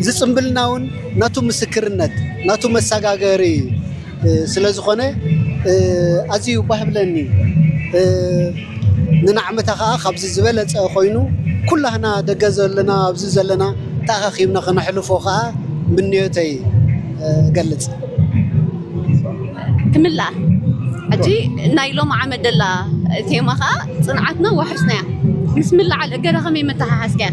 እዚ ጽምብልና እውን ናቱ ምስክርነት ናቱ መሰጋገሪ ስለ ዝኾነ ኣዝዩ ባህ ብለኒ። ንናዕመታ ከዓ ካብዚ ዝበለፀ ኮይኑ ኩላህና ደገ ዘለና ኣብዚ ዘለና ተኣኻኺብና ከነሕልፎ ከዓ ምንዮተይ እገልፅ። ክምላእ ሕጂ ናይ ሎም ዓመት ደላ ቴማ ከዓ ፅንዓትና ዋሕስና እያ። ምስ ምላዓል እገዳ ከመይ መተሓሓዝካያ?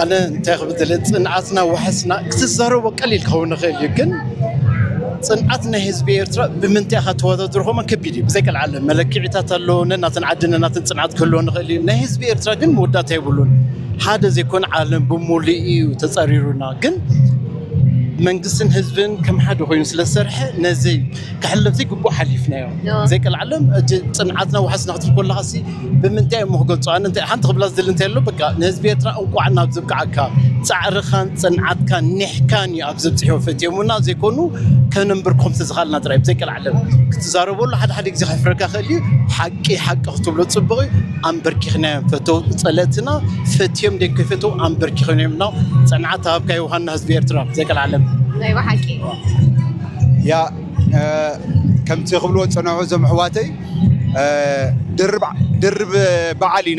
ኣነ እንታይ ክብል ደለ ፅንዓትና ዋሕስና ክትዛረቦ ቀሊል ክኸውን ይኽእል እዩ፣ ግን ፅንዓት ናይ ህዝቢ ኤርትራ ብምንታይ ኢኻ ተወዳድሮ ከመን ከቢድ እዩ። ብዘይ ቀልዓለም መለክዒታት ኣለዎ። ነናትን ዓዲ ነናትን ፅንዓት ክህልዎ ንኽእል እዩ። ናይ ህዝቢ ኤርትራ ግን መወዳእታ የብሉን። ሓደ ዘይኮነ ዓለም ብሙሉእ እዩ ተፀሪሩና። ግን መንግስትን ህዝብን ከም ሓደ ኮይኑ ስለዝሰርሐ ነዚ ክሕለፍ ዘይግብኦ ሓሊፍናዮ። ዘይቀልዓለም ሕጂ ፅንዓትና ዋሕስና ክትብል ከለኻ ሲ ብምንታይ እሞ ክገልፆ? ኣነ እንታይ ሓንቲ ክብላ ዝደሊ እንታይ ኣሎ፣ በቃ ንህዝቢ ኤርትራ እንቋዕ ናብ ዝብቅዓካ፣ ፃዕርኻን ፅንዓትካን ኒሕካን እዩ ኣብ ዘብፅሕዮ ፈትዮሙና ዘይኮኑ ከነንብርኩም ተዝኻልና ጥራይ። ብዘይቀልዓለም ክትዛረበሉ ሓደ ሓደ ግዜ ከሕፍረካ ክእል እዩ። ሓቂ ሓቂ ክትብሎ ፅቡቕ እዩ። ኣንበርኪኽናዮም ፈተው ፀለእትና ፈትዮም ደይከፈተው ኣንበርኪኽናዮም ና ፅንዓት ሃብካ ዮሃና ህዝቢ ኤርትራ ዘይቀልዓለም። ናይ ብሓቂ ያ ከምቲ ክብልዎ ዝፀንሑ እዞም ኣሕዋተይ ድርብ ድርብ በዓል እዩ።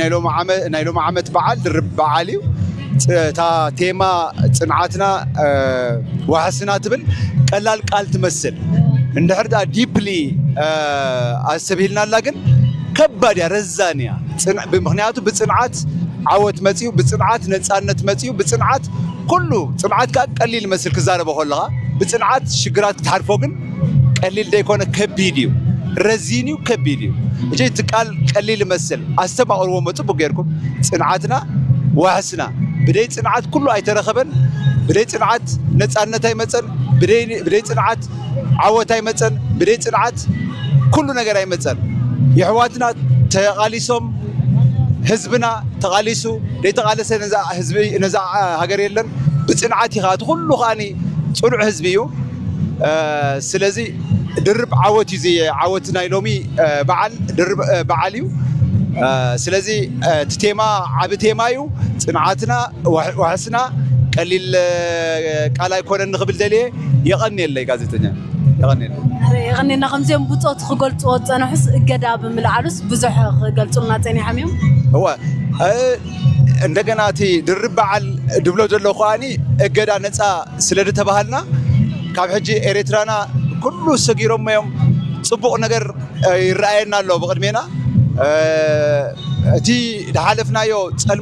ናይ ሎም ዓመት በዓል ድርብ በዓል እዩ። እታ ቴማ ፅንዓትና ዋሕስና ትብል ቀላል ቃል ትመስል። እንድሕር ዲፕሊ ኣስተብሂልናላ ግን ከባድ እያ፣ ረዛን እያ። ምክንያቱ ብፅንዓት ዓወት መፅዩ፣ ብፅንዓት ነፃነት መፅዩ፣ ብፅንዓት ኩሉ ፅንዓት ከዓ ቀሊል ይመስል ክዛረቦ ከለኻ፣ ብፅንዓት ሽግራት ክትሓልፎ ግን ቀሊል ዘይኮነ ከቢድ እዩ። ረዚን እዩ፣ ከቢድ እዩ። እጂ እቲ ቃል ቀሊል ይመስል፣ ኣስተማቕርዎ እሞ ፅቡቅ ጌርኩም። ፅንዓትና ዋሕስና፣ ብደይ ፅንዓት ኩሉ ኣይተረኸበን። ብደይ ፅንዓት ነፃነት ኣይመፀን። ብደይ ፅንዓት ዓወት ኣይመፀን። ብደይ ፅንዓት ኩሉ ነገር ኣይመፀን። የሕዋትና ተቓሊሶም፣ ህዝብና ተቓሊሱ፣ ደይተቓለሰ ነዛ ህዝቢ ነዛ ሃገር የለን። ብፅንዓት ኢኻ እቲ ኩሉ ከዓኒ ፅኑዕ ህዝቢ እዩ። ስለዚ ድርብ ዓወት እዩ እዚ ዓወት ናይ ሎሚ በዓል ድርብ በዓል እዩ። ስለዚ እቲ ቴማ ዓቢ ቴማ እዩ። ፅንዓትና ዋሕስና ቀሊል ቃል ኣይኮነን ንኽብል ደልየ። የቐንየለይ ጋዜጠኛ፣ የቐንየለይ። የቐንየና። ከምዚኦም ብፆት ክገልፅዎ ዝፀንሑስ እገዳ ብምልዓሉስ ብዙሕ ክገልፁልና ፀኒሖም እዮም። እወ እንደገና እቲ ድርብ በዓል ድብሎ ዘለኹ ከዓኒ እገዳ ነፃ ስለ ዝተባሃልና ካብ ሕጂ ኤርትራና ኩሉ ሰጊሮሞ እዮም። ፅቡቕ ነገር ይረኣየና ኣሎ ብቕድሜና። እቲ ዝሓለፍናዮ ፀልማት